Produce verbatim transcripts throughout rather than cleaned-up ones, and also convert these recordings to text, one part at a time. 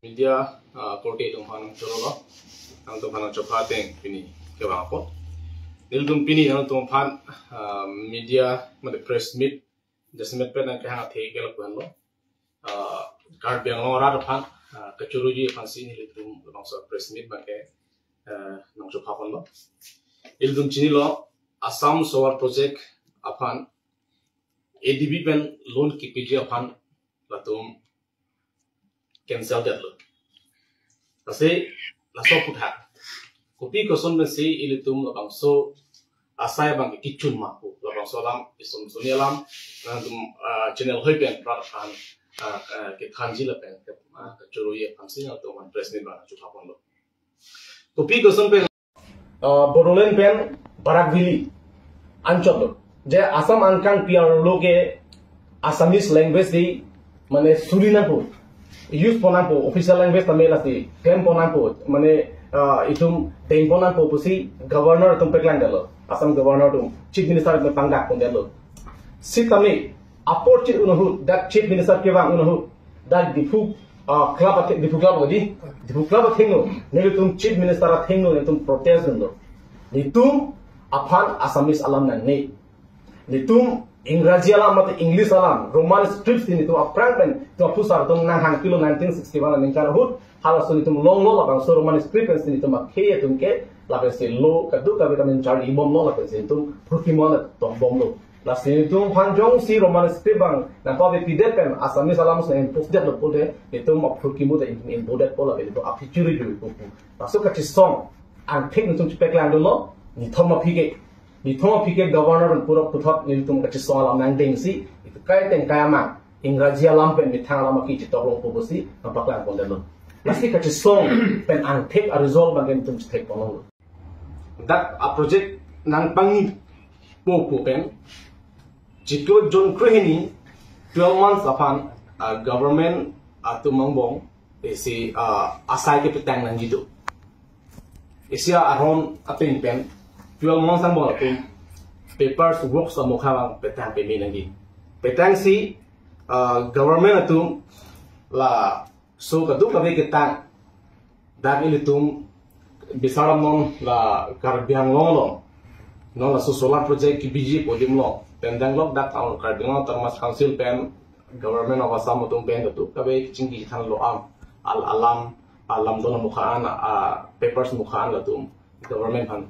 Media, ah, korte atum aphan chorolo, nangtum aphan chopha ateng pini kevang apot. Nelitum pini nangtum aphan, ah, media, mate press meet, jasemet pen nangkehang athe ke lapu-anlo. Ah, Karbi Anglong arat aphan, ah, kachoroji aphansi nelitum labangso press meet abangke, ah, nangchopha ponlo. Ilitum chinilo, Assam Solar Project aphan, A D B pen loan kipiji aphan, latum cancel detlo. Lasi, laso aphuthak, kopi koson pensi ilitum labangso asai abang kichun ma pu, labangso alam, isun suni alam, nangtum, ah, channel hoi pen rat aphan, ah, ah, kethanji lapen, ah, kachoroji aphansi nangtum aphan press meet abang chopha ponlo. Kopi koson pen, ah, Bodoland pen Barak Valley anchot lo. Je Assam angkang P R lo ke Assamese language di, mane suri nangpo, use pon nangpo, official language tame lasi klem pon nangpo, mane, ah, itum deng pon nangpo pusi governor atum paklang detlo. Assam governor atum, chief minister atum pangdak pon detlo. Sitame apor chit un ahut, dak chief minister kevang un ahut, dak Diphu, ah, club athe-, Diphu club lo di, Diphu club athengno, nelitum chief minister athengno, nelitum protest dunlo. Nelitum aphan Assamese alam nangne. Nelitum Ingraji alam mate English alam, Roman script si nelitum aphrang pen, nelitum aphusar atum nanghang pilo nineteen sixty-one aningkan ahut, halaso nelitum longlo labangso Roman script pensi nelitum akhei atum ke, lapensi lo, kadokave ta men charli bomlo lapensi nelitum phurkimo tong bomlo. Lasi nelitum aphan jongsi Roman script abang nangpavepidet pen Assamese alam si nang-impose detlo pulote, nelitum aphurkimo ta nelitum impo detpo lapen nelitum aphi churi juri pupu. Laso kachesong angthek nelitum chepaklang dunlo, nithom aphi ke, nithom aphi ke governor pen pura puthot nelitum kachesong alam nangdengsi, itum kai ateng kai amang Ingraji alam pen methang alam aki chetok longpo pusi nangpaklang pon detlo. Lasi kachesong pen angthek a-result abangke nelitum chethek ponlonglo. Dak a-project nangpangni po pu pen, chiklo June krehini, twelve months aphan, ah, government atum angbong isi, ah, asai kepetang nangji do. Isi aron ateng pen, twelve months angbong atum papers works amokha abang petang peme nangji. Petangsi, ah, government atum laso kadokave ketang, dak ilitum bisar non la Karbi Anglong along, non laso solar project kipiji pu adim along, pen danglok dak Karbi Anglong Autonomous Council pen, Government of Assam atum pen kadokave chingki thanlo am, al-, alam, alam don amokha an, ah, papers mokha an latum government aphan,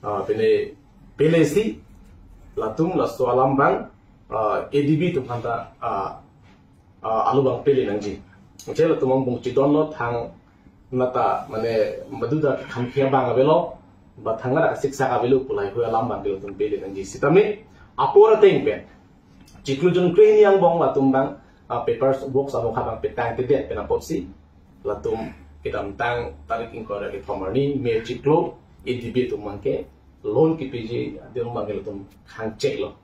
ah, pele, pelesi latum laso alam abang, ah, A D B atum aphanta, ah, ah, alo abang pele nangji. Anchot latum angbong chidonlo, thangnat ta mane badu ta khamkhia abang avelo, ba thangnat ta siksak avelo pu laheihui alam abangke latum pele nangji. Sitame apor ateng pen, chiklo June krehini angbong latum abang, ah, papers works amokha abang petangtedet pen apotsi, latum kedamtang tarik ingkoi ra kethom arni, May chiklo, A D B atum abangke loan kipiji adim abangke latum khangcheklo.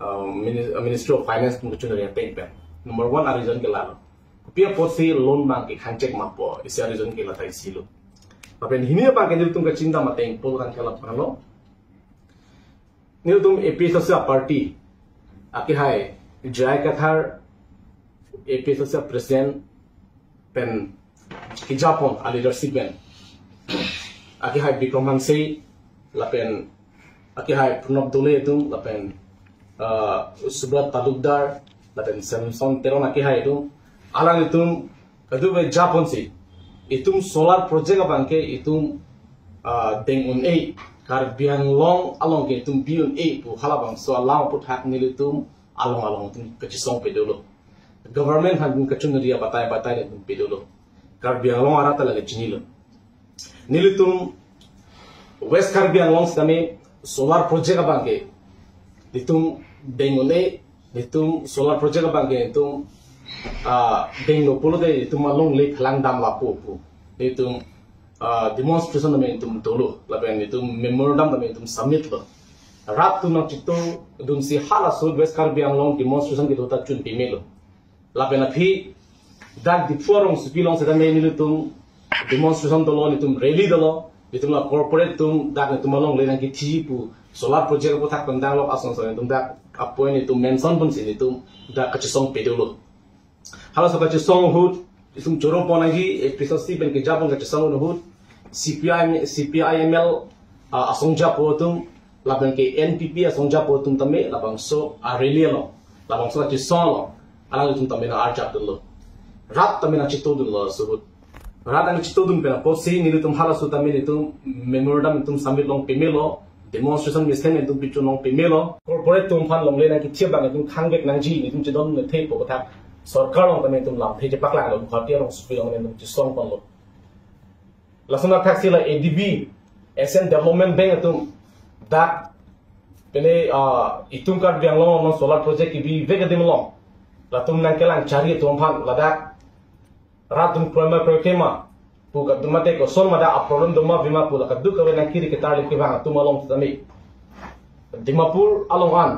Ah, Minis-, ah, Ministry of Finance atum kachunri ateng pen. Number one a-reason ke lalo. Kopi apotsi loan abangke khangchek ma pu, isi a-reason ke la ta isi lo. Lapen hini abangke nelitum kachingdam ateng pul kan ke lapu-anlo. Nelitum A P H L C a-party akehai J I Kathar, A P H L C a-president pen kejapon a-leadership pen, akehai Bikram Hanse, lapen akehai Pranab Doley atum, lapen, ah, Subrat Talukdar, lapen Samson Teron akehai atum, alanglitum kadokave japonsi, itum solar project abangke itum, ah, deng un-e, Karbi Anglong along ke itum bi un-e pu halabangso alam aphuthak nelitum along along itum kachesong pedolo. Government aphan kachunri abatai batai itum pedolo. Karbi Anglong arat ta lake chinilo. Nelitum West Karbi Anglong sitame solar project abangke nelitum deng un-e, nelitum solar project abangke nelitum, ah, denglo pulote nelitum alongle phelang dam lapu pu nelitum, ah, demonstration tame nelitum dolo, lapen nelitum memorandum tame nelitum submit lo. Rat atum nangchito dunsi halaso West Karbi Anglong demonstration kedo ta chun pemelo. Lapen aphi dak Diphu arongsopi along sitame nelitum demonstration dolo, nelitum rally dolo, nelitum la corporate atum dak nelitum alongle nangkithi pu solar project aphuthak pen danglok ason ason nelitum dak a-point nelitum mention ponsi nelitum dak kachesong pedolo. Halaso kachesong ahut Itum choro pon nangji, A P H L C pen kejapon kachesong ahut, C P I, C P I M L, ah, asong japo atum, lapen ke N P P asong japo atum tame, labangso a rally along, labangso kachesong along, alanglitum tame nang-arjap dunlo. Rat tame nangchitodunlo suhut. Rat nangchitodun pen apotsi nelitum halaso tame nelitum memorandum itum submit long pemelo, demonstration mesen itum pichun long pemelo. Corporate atum aphan longle nangkethip abang itum khangvek nangji, itum chedondethe pu kethak sorkar along tame itum lamthe chepaklanglo, Guwahati arongsopi along itum chesong ponlo. Lason athaksi la A D B, Asian Development Bank atum dak pene, ah, itum Karbi Anglong along solar project kebivek adim along, latum nangkelang chari atum aphan ladak rat atum kroima kroikema pu kadum mate koson ma dak a-problem doma vima pu la kadokave nangkiri ketarli kevang atum along tame Dimapur along an,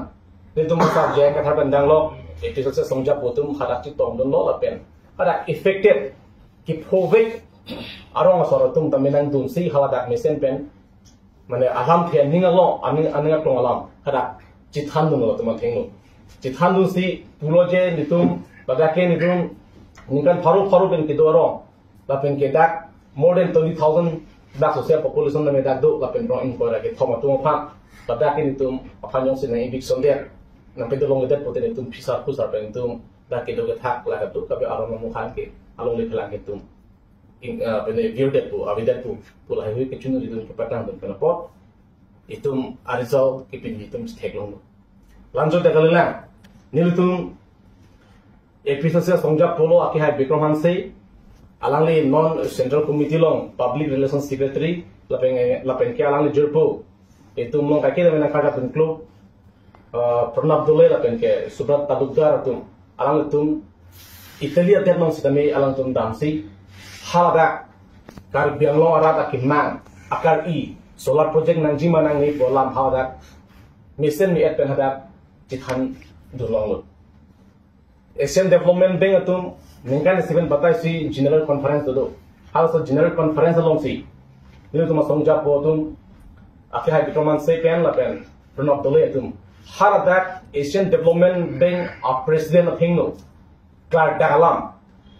nelitum masa J I Kathar pen danglok, A P H L C asong japo atum hadak chetongdunlo lapen hadak affected, kephovek arong asor atum tame nangdunsi haladak mesen pen, mane alamthe aning along, aning, aning aklong alam hadak chethandunlo atum athengno. Chethandunsi pulo je nelitum, ladak ke nelitum ningkan pharo pharo pen kedo arong, lapen ke dak more than twenty thousand dak social population tame dak do, lapen rong ingkoi ra kethom atum aphan, ladak ke nelitum aphan jongsi nang-eviction det, nangpedolongledet pute nelitum phisar phusar pen nelitum dak kedo kethak la kadokave arong amukhan ke alongle phelang ke itum ing, ah, pene virdet pu, avedetpo pu laheihui kechun nelitum kepaklangdun pen apot itum a-result ke pini itum chetheklonglo. Lanchot ta kalilang, nelitum A P H L C asong japo lo akehai Bikram Hanse, alangli non Central Committee along Public Relations Secretary, lapen, lapen ke alangli jirpo itum along kaike tame nangkarjap dun klok, ah, Pranab Doloi lapen ke Subrat Talukdar atum, alanglitum Italy adet along sitame alangtum damsi haladak Karbi Anglong arat akemang akari solar project nangji ma nangne pu alam haladak mesen me-et pen hadak chethandun longlo. Asian Development Bank atum ningkan isi pen batai si General Conference dolo. Halaso General Conference alongsi nelitum asong japo atum, akehai Bikram Hanse pen lapen Pranab Doloi atum, haladak Asian Development Bank a-president athengno klardak alam,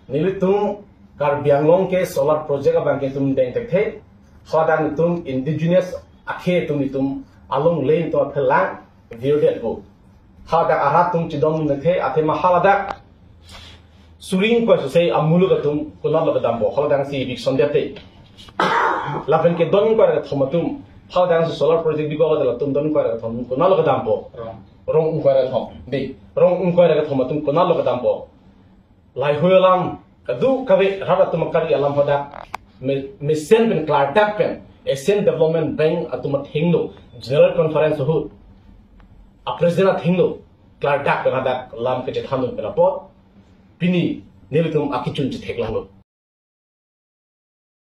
nelitum Karbi Anglong ke solar project abang ke itum deng thekthe, haladak nelitum indigenous akhei atum, nelitum alongle nelitum aphelang virdetpo. Haladak arat atum chedondethe, athema haladak suri ingkoi sose amuluk atum konatlo kedampo, haladak si eviction det te. Lapen ke don ingkoi ra kethom atum, haladak si solar project bikok latum don ingkoi ra kethom konatlo kedampo. Rong. Rong ingkoi ra kethom. Dei, rong ingkoi ra kethom atum konatlo kedampo. Laheihui alam kadokave rat atum akari alam hadak me-, mesen pen klardak pen Asian Development Bank atum athengno General Conference ahut a-president athengno klardak pen hadak lam kechethandun pen apot pini nelitum akechun chetheklonglo.